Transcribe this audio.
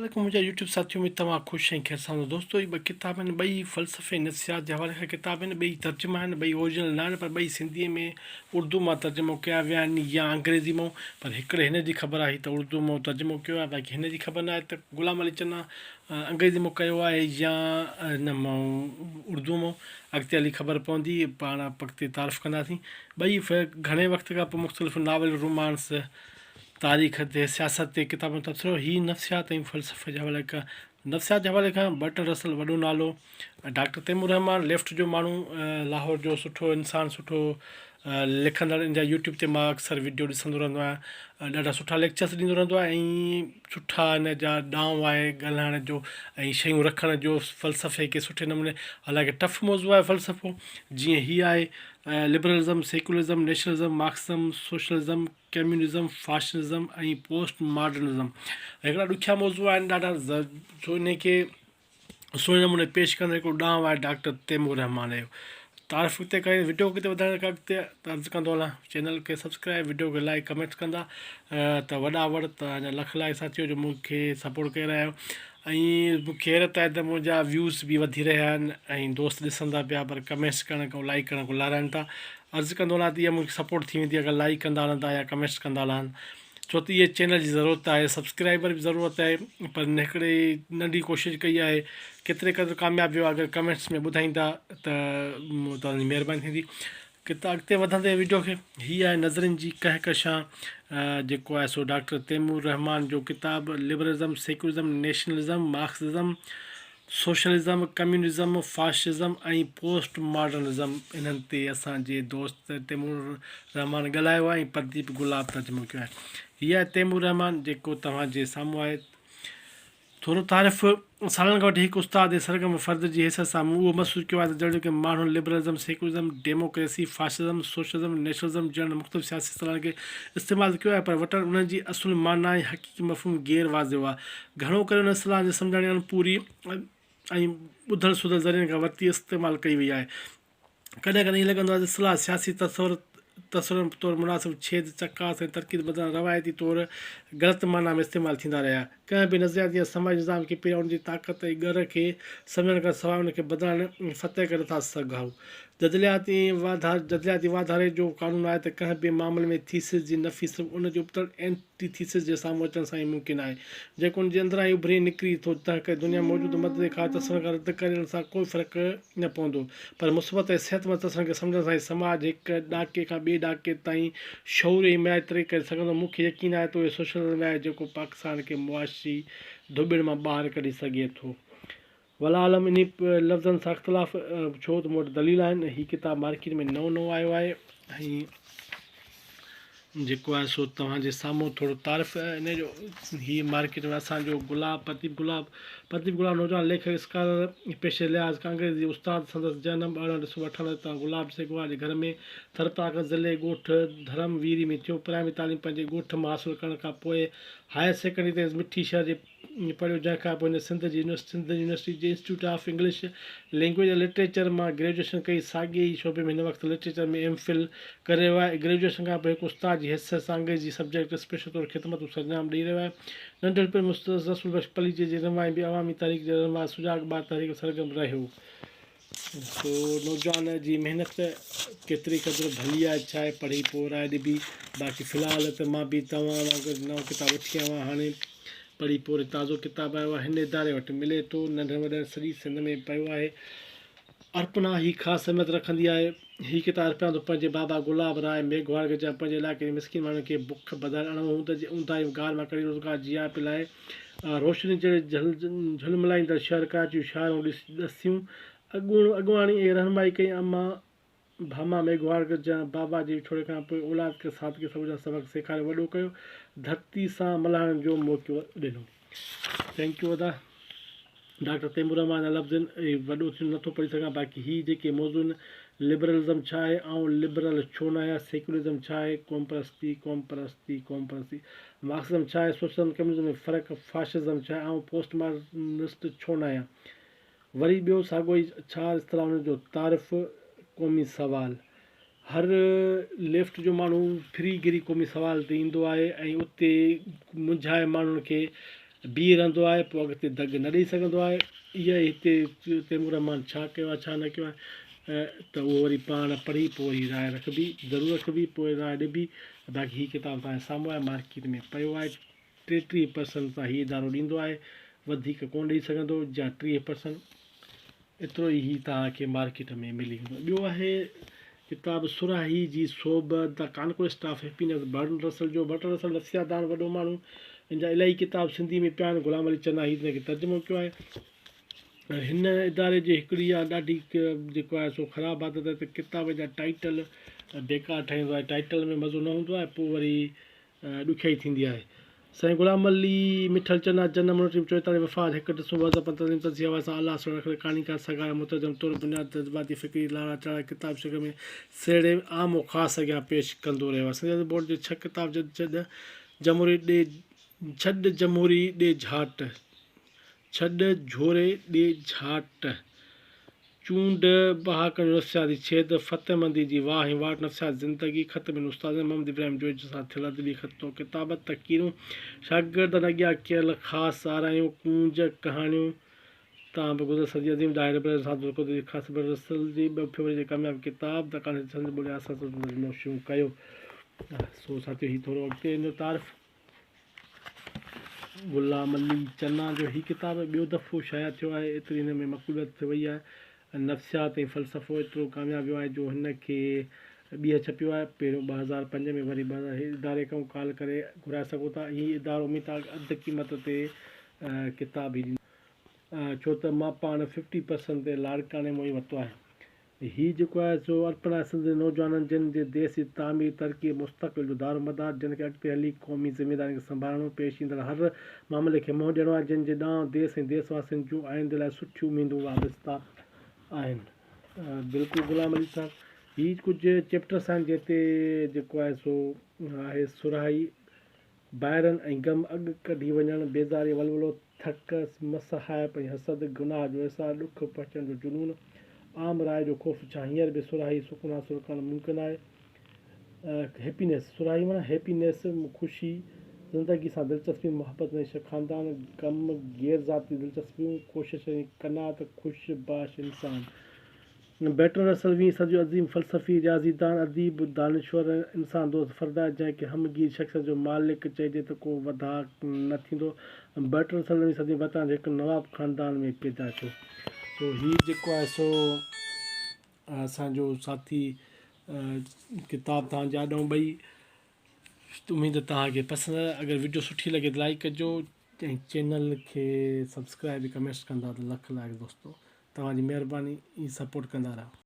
عليڪم منهنجا يوٽيوب ساٿيو اميد توهان خوش ۽ خير سان هوندا دوستو هي ٻه ڪتاب آهن ٻئي فلسفي نفسيات جي حوالي سان ڪتاب آهن ٻئي ترجما آهن ٻئي اوريجنل نه آهن پر ٻئي سنڌي ۾ اردو مان ترجمو ڪيا ويا آهن يا انگريزي مان پر هڪڙي هن جي خبر آهي ته اردو مان ترجمو ڪيو آهي باقي هن جي خبر نه آهي ته غلام علي چنا انگريزي مان ڪيو آهي يا هن مان اردو مان اڳتي هلي خبر پوندي پاڻ اڳتي تعارف ڪنداسين ٻئي گهڻي وقت کان پوء مختلف ناول رومانس تاريخ تي، سياست تي ڪتابن تي تبصرو، هي نفسيات ۽ فلسفي جي حوالي کان نفسيات جي حوالي کان برٽن رسل وڏو نالو، ڊاڪٽر تيمور الرحمان ليفٽ جو ماڻهو لاهور جو سٺو انسان سٺو لکندڙ ان جا يوٽيوب تي مان اڪثر وڊيو ڏسندو رهندو آهيان ڏاڍا سٺا ليڪچرس ڏيندو رهندو آهي ۽ سٺا ان جا ڏانء آهي ڳالهائڻ جو ۽ شيون رکڻ جو فلسفي کي سٺي نموني حالانڪه ٽف موضوع آهي فلسفو جيئن هي آهي liberalism secularism nationalism Marxism socialism communism, fascism ۽ post modernism هڪڙا ڏکيا موضوع آهن ڏاڍا سو انهي کي سهڻي نموني پيش ڪندڙ هڪڙو ڏانء آهي ڊاڪٽر تيمور الرحمان جو تعارف اڳتي ڪري وڊيو اڳتي وڌائڻ کان اڳتي عرض ڪندو هلان چينل کي سبسڪرائب وڊيو کي لائڪ ڪمينٽس ڪندا ته وڏا وڙ ته لک لائق ساٿيو جو مون کي سپورٽ ڪري رهيا آهيو ۽ مون کي حيرت آهي ته منهنجا ويوز به وڌي رهيا آهن ۽ دوست ڏسن ٿا پيا پر ڪمينٽس ڪرڻ کان لائڪ ڪرڻ کان لارائن ٿا عرض ڪندو هلان ته اها مونکي سپورٽ ٿي ويندي اگر لائيڪ ڪندا هلن ٿا يا ڪمينٽس ڪندا هلن ڇو ته اهي چينل جي ضرورت آهي سبسڪرائبر به ضرورت آهي پر هڪڙي ننڍي ڪوشش ڪئي آهي ڪيتري قدر ڪامياب ويو اگر ڪمينٽس ۾ ٻڌائيندا ته توهان جي مهرباني ٿيندي ڪتا اڳتي وڌندي ويڊيو کي هي آهي نظرين جي ڪهڪشان جيڪو آهي سو ڊاڪٽر تيمور رحمان جو ڪتاب liberalism secularism nationalism Marxism socialism, communism, fascism ۽ post modernism انهن تي اسان جي دوست تيمور الرحمان ڳالهايو آهي ۽ پرديپ گلاب ترجمو ڪيو آهي. هي آهي تيمور الرحمان جيڪو توهان جي سامهون آهي. ٿورو تعارف، سالن کان وٺي هڪ استاد ۽ سرگرم فرد جي حيثيت سان مون اهو محسوس ڪيو آهي ته جهڙوڪ ماڻهن liberalism, secularism, democracy, fascism, socialism, nationalism جهڙن مختلف سياسي اصطلاحن کي استعمال ته ڪيو آهي پر وٽن انهن جي اصل معنيٰ ۽ حقيقي مفهوم غير واضح هئا. گهڻو ڪري انهن اصطلاحن جي سمجهاڻي اڻ پوري ۽ ٻڌل سڌل ذريعن کان ورتي استعمال ڪئي وئي آهي. ڪڏهن ڪڏهن ائين لڳندو آهي ته اصطلاح سياسي تصور تصورن طور مناسب ڇيد، چڪاس ۽ ترڪيب بدران روايتي طور غلط معنيٰ ۾ استعمال ٿيندا رهيا. ڪنهن به نظرياتي يا سماجي نظام کي پهريان ان جي طاقت ۽ ڳر کي سمجهڻ کان سواء ان کي بدلائڻ ۽ فتح ڪري نٿا سگهون. جدلياتي جدلياتي واڌاري جو قانون آهي ته ڪنهن به معاملي ۾ ٿيسز جي نفي صرف ان جي ابتڙ اينٽي ٿيسز جي سامهون اچڻ سان ئي ممڪن آهي، جيڪو ان جي اندران ئي اڀري نڪري ٿو. تنهنڪري دنيا ۾ موجود مت جي خاص تصورن کان رد ڪرڻ سان ڪو فرق نه پوندو، پر مثبت ۽ صحتمند تصورن کي سمجهڻ سان ئي سماج هڪ ڏاڪي کان ٻئي ڏاڪي تائين شعوري ۽ معياري ترقي ڪري سگهندو. مون کي يقين آهي ته اهو سوشلزم آهي جيڪو پاڪستان کي معاشي ڌوٻڻ مان ٻاهر ڪڍي سگهي ٿو. والله اعلم انهي لفظن سان اختلاف ڇو ته مون وٽ دليل آهن. هي ڪتاب مارڪيٽ ۾ نئون نئون آيو آهي ۽ جيڪو آهي سو توهان جي سامهون ٿورو تعارف ان جو هي مارڪيٽ ۾ اسان جو گلاب پرديپ گلاب پرديپ گلاب نوجوان ليکڪ اسڪالر پيشي لحاظ کان انگريزي جي استاد سندس جنم 18 ڊسمبر 98 تان گلاب سيگوار جي گهر ۾ ٿرپارڪر ضلعي ڳوٺ ڌرم ويري ۾ ٿيو. پرائمري تعليم پنهنجي ڳوٺ مان حاصل ڪرڻ کان پوء هائر سيڪنڊري تائين مٺي شهر جي پڙهيو جنهن کان پوء هن سنڌ جي سنڌ يونيورسٽي جي institute of English language ۽ literature مان گريجوئيشن ڪئي. ساڳئي ئي شعبي ۾ هن وقت لٽريچر ۾ ايم فل ڪري رهيو آهي. گريجوئيشن کان پوء هڪ استاد جي حيثيت سان انگريزي سبجيڪٽ اسپيشل طور خدمتون سرانجام ڏئي رهيو آهي. ننڍپڻ ۾ استاد رسول بخش پليجي جي رهنمائي ۾ عوامي تحريڪ جي رهنما سجاڳ ٻار تحريڪ ۾ سرگرم رهيو. سو نوجوان جي محنت ڪيتري قدر ڀلي آهي ڇا آهي پڙهي پوء راء ڏبي باقي في الحال ته مان به توهان وانگر نئون ڪتاب وٺي آيو آهيان هاڻي پڙهي پوء وري تازو ڪتاب آيو آهي هن اداري وٽ ملي ٿو ننڍن وڏن سڄي سنڌ ۾ پيو آهي. ارپنا هي خاص اهميت رکندي آهي. هي ڪتاب ارپيان ٿو پنهنجي بابا گلاب راء ميگهواڙ کي جنهن پنهنجي علائقي جي مسڪين ماڻهن کي بک بدر اڻ هوند جي اونداهي غار مان ڪڍي روزگار جي آپي لاء روشني جهڙي جهلملائيندڙ شهر ڪراچي جون شاهراهون ڏسيون. اڳواڻي ۽ رهنمائي ڪئي. اما ڀاما ميگهواڙ جنهن بابا جي وڇوڙي کان پوء اولاد کي سادگي صبر جا سبق سيکاري وڏو ڪيو. ڌرتي سان ملهائڻ جو موقعو ڏنو. Thank you ادا. ڊاڪٽر تيمور رحمان جا لفظ وڏو ٿيندو نٿو پڙهي سگهان باقي هي جيڪي موضوع آهن لبرلزم ڇا آهي آئون لبرل ڇو نه آهيان سيڪيولرزم ڇا آهي قومپرستي قومپرستي قومپرستي مارڪسزم ڇا آهي سوشلزم ڪميونزم ۾ فرق فاشزم ڇا آهي آئون پوسٽ ماڊرنسٽ ڇو نه آهيان وري ٻيو ساڳيو ئي ڇا اصطلاحن جو تعارف قومي سوال هر ليفٽ جو ماڻهو ڦري گهري قومي سوال تي ايندو آهي ۽ اتي منجهائي ماڻهن کي بيهي رهندو آهي پوء اڳتي دڳ نه ڏئي سگهندو آهي. اها ئي هتي تيمور رحمان ڇا ڪيو آهي ڇا نه ڪيو آهي ته اهو وري پاڻ پڙهي پوء وري راء رکبي ضرور رکبي پوء راء ڏبي باقي هي ڪتاب توهان جي سامهون آهي مارڪيٽ ۾ پيو آهي 33 پرسنٽ تان هي ادارو ڏيندو آهي وڌيڪ ڪونه ڏئي سگهندو يا 30 پرسنٽ ايترو ئي هي توهان کي مارڪيٽ ۾ ملي ويندو. ٻيو آهي ڪتاب سراهي جي سوڀ، The Conquest of Happiness، Bertrand Russell جو. برٽن رسل نفسيات دان وڏو ماڻهو، ان جا الاهي ڪتاب سنڌي ۾ پيا آهن. غلام علي چنا هي ان کي ترجمو ڪيو آهي. هن اداري جي هڪڙي اها ڏاڍي جيڪو آهي سو خراب عادت آهي ته ڪتاب جا ٽائيٽل بيڪار ٺاهيندو آهي. ٽائيٽل ۾ مزو نه هوندو آهي پوء وري ڏکيائي ٿيندي آهي. سائين غلام علي مٺل چنا جنم اڻٽيهه چوئيتاليهه وفات هڪ ڊسمبر 2015 تعليم تجزيي حوالي سان اعليٰ سهڻا رکندڙ ڪهاڻيڪار سگهارا مترجم طور بنياد جذباتي فڪري لاڙا چاڙها ڪتاب شڪل ۾ سهيڙي عام و خاص اڳيان پيش ڪندو رهيو آهي. سنڌي ادبي بورڊ جي ڇهه ڪتاب جد ڇڏ جمهوري ڏي ڇڏ جمهوري ڏي جهاٽ ڇڏ جهوري ڏي جهاٽ چونڊ، پهاڪن جو نفسياتي ڇيد، فتحمندي جي واهه ۽ واٽ، نفسيات زندگي، خط ٻن استادن محمد ابراهيم جويي سان ٿيل ادبي خط و ڪتابت، تقريرون، شاگردن اڳيان ڪيل خاص آرايون، ڪونج، ڪهاڻيون، تان به گذريل صدي عظيم ڏاهي ربر سان دوست قدرتي خاص بر رسل جي ٻه فيبروري جي ڪامياب ڪتاب دڪان سنڌ ٻولي آسان سان ترجمو شروع ڪيو. سو ساٿيو هي ٿورو اڳتي ان جو تعارف. غلام علي چنا جو هي ڪتاب ٻيو دفعو شايع ٿيو آهي. ايتري هن ۾ مقبوليت ٿي وئي آهي ۽ نفسيات ۽ فلسفو ايترو ڪامياب ويو آهي جو هن کي ٻيهر ڇپيو آهي. پهريون 2005 ۾ وري 2000 هي اداري کان ڪال ڪري گهرائي سگهو ٿا. هي ادارو اميد ته اڌ قيمت تي ڪتاب هي ڏيندو. ڇو ته مان پاڻ ففٽي پرسنٽ تي لاڙڪاڻي مان ئي ورتو آهي. هي جيڪو آهي سو ارپڻ آهي سنڌ جي نوجوانن جن جي ديس جي تعمير، ترقي ۽ مستقبل جو دارومدار، جن کي اڳتي هلي قومي ذميدارين کي سنڀالڻو، پيش ايندڙ هر معاملي کي منهن ڏيڻو آهي، جن جي ڏانهن ديس ۽ ديس واسين جون آئيندي لاء سٺيون اميدون وابسته آهن. بلڪل غلام علي صاحب هي ڪجهه چيپٽرس آهن جنهن تي جيڪو آهي سو آهي سرهائي بائرن ۽ غم اڳ ڪڍي وڃڻ، بيزاري، ولولو، ٿڪ، مسهائپ ۽ حسد، گناهه جو احساس، ڏک پهچڻ جو جنون، عام راء جو خوف، ڇا هينئر به سرهائي سڪون حاصل ڪرڻ ممڪن آهي؟ هيپينيس، سرهائي معنيٰ هيپينيس، خوشي، زندگي سان دلچسپي، محبت ۽ عشق، خاندان، غم، غير ذاتي دلچسپيون، ڪوشش ۽ قناعت، خوش باش انسان. برٽرنڊ رسل ويهين صدي جو عظيم فلسفي، رياضيدان، اديب، دانشور ۽ انسان دوست فرد آهي، جنهن کي همه گير شخصيت جو مالڪ چئجي ته ڪو وڌاء نه ٿيندو. برٽرنڊ رسل نوين صدي ۾ برطانيا جي هڪ نواب خاندان ۾ پيدا ٿيو. سو هي جيڪو آهي سو اسان جو ساٿي ڪتاب توهان جي آڏو ٻئي اميد توهان کي پسند آيا اگر وڊيو سٺي لڳي ته لائڪ ڪجو ۽ چينل کي سبسڪرائب ڪمينٽس ڪندا ته لک لائق دوستو توهان جي مهرباني ائين سپورٽ ڪندا رهو.